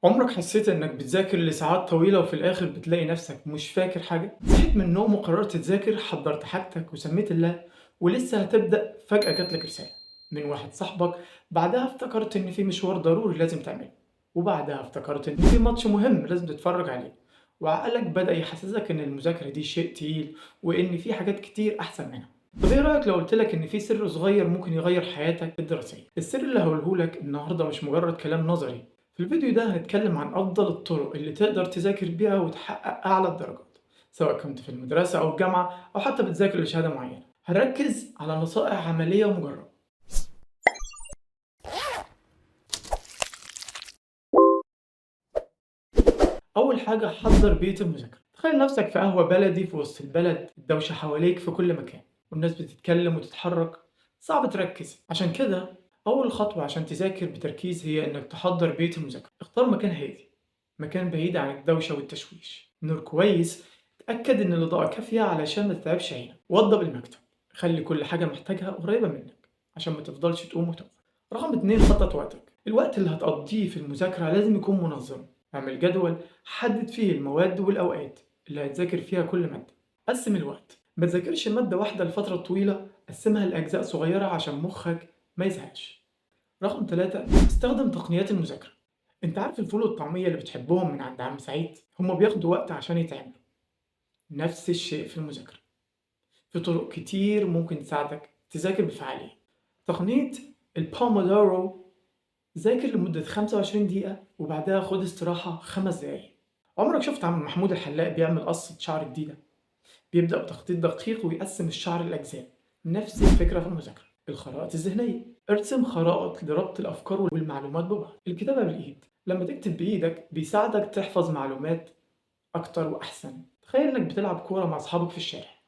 عمرك حسيت إنك بتذاكر لساعات طويلة وفي الآخر بتلاقي نفسك مش فاكر حاجة؟ صحيت من النوم وقررت تذاكر، حضرت حاجتك وسميت الله ولسه هتبدأ، فجأة جاتلك رسالة من واحد صاحبك، بعدها افتكرت إن في مشوار ضروري لازم تعمله، وبعدها افتكرت إن في ماتش مهم لازم تتفرج عليه، وعقلك بدأ يحسسك إن المذاكرة دي شيء تقيل وإن في حاجات كتير أحسن منها. طب ايه رأيك لو قلت لك ان في سر صغير ممكن يغير حياتك الدراسية؟ السر اللي هقوله لك النهارده مش مجرد كلام نظري. في الفيديو ده هنتكلم عن افضل الطرق اللي تقدر تذاكر بيها وتحقق اعلى الدرجات، سواء كنت في المدرسة او الجامعة او حتى بتذاكر لشهادة معينة. هنركز على نصائح عملية ومجربة. اول حاجة، حضر بيئة المذاكرة. تخيل نفسك في قهوة بلدي في وسط البلد، الدوشة حواليك في كل مكان والناس بتتكلم وتتحرك، صعب تركز. عشان كده أول خطوة عشان تذاكر بتركيز هي إنك تحضر بيئة المذاكرة. اختار مكان هادي، مكان بعيد عن الدوشة والتشويش، نور كويس، تأكد إن الإضاءة كافية علشان ما تتعبش عينك. وضب المكتب، خلي كل حاجة محتاجها قريبة منك عشان ما تفضلش تقوم وتقف. رقم 2، خطط وقتك. الوقت اللي هتقضيه في المذاكرة لازم يكون منظم. اعمل جدول حدد فيه المواد والأوقات اللي هتذاكر فيها كل مادة. قسم الوقت، ما تذاكرش مادة واحدة لفترة طويلة، قسمها لأجزاء صغيرة عشان مخك ما يزهقش. رقم 3، استخدم تقنيات المذاكرة. انت عارف الفول والطعمية اللي بتحبهم من عند عم سعيد؟ هما بياخدوا وقت عشان يتعملوا. نفس الشيء في المذاكرة، في طرق كتير ممكن تساعدك تذاكر بفعالية. تقنية البومودورو، ذاكر لمدة 25 دقيقة وبعدها خد استراحة 5 دقايق. عمرك شفت عم محمود الحلاق بيعمل قصة شعر جديدة؟ بيبدأ بتخطيط دقيق ويقسم الشعر لأجزاء. نفس الفكرة في المذاكرة. الخرائط الذهنية، ارسم خرائط لربط الأفكار والمعلومات ببعض. الكتابة بالإيد، لما تكتب بإيدك بيساعدك تحفظ معلومات أكتر وأحسن. تخيل إنك بتلعب كورة مع أصحابك في الشارع،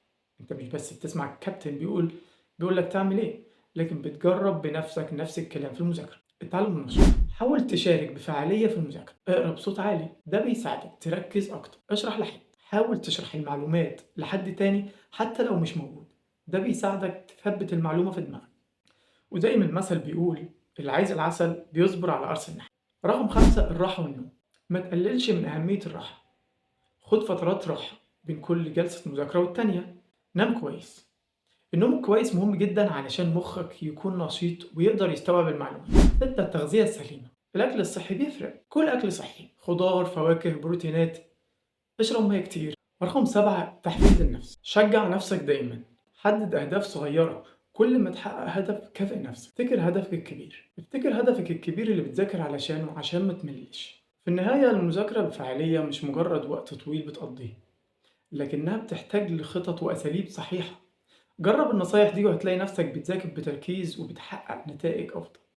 أنت مش بس بتسمع الكابتن بيقول لك تعمل إيه، لكن بتجرب بنفسك. نفس الكلام في المذاكرة. التعلم النشط، حاول تشارك بفعالية في المذاكرة، اقرأ بصوت عالي، ده بيساعدك تركز أكتر. اشرح لحد، حاول تشرح المعلومات لحد تاني حتى لو مش موجود، ده بيساعدك تثبت المعلومة في دماغك. وزي ما المثل بيقول، اللي عايز العسل بيصبر على قرص النحل. رقم 5، الراحة والنوم. ما تقللش من أهمية الراحة، خد فترات راحة بين كل جلسة مذاكرة والتانية. نام كويس، النوم الكويس مهم جدا علشان مخك يكون نشيط ويقدر يستوعب المعلومات. 6، التغذية السليمة. الأكل الصحي بيفرق، كل أكل صحي، خضار، فواكه، بروتينات، اشرب مية كتير. رقم 7، تحفيز النفس. شجع نفسك دايما، حدد أهداف صغيرة، كل ما تحقق هدف كافئ نفسك. افتكر هدفك الكبير، افتكر هدفك الكبير اللي بتذاكر علشانه عشان ما تملش. في النهاية المذاكرة بفعالية مش مجرد وقت طويل بتقضيه، لكنها بتحتاج لخطط وأساليب صحيحة. جرب النصايح دي وهتلاقي نفسك بتذاكر بتركيز وبتحقق نتائج أفضل.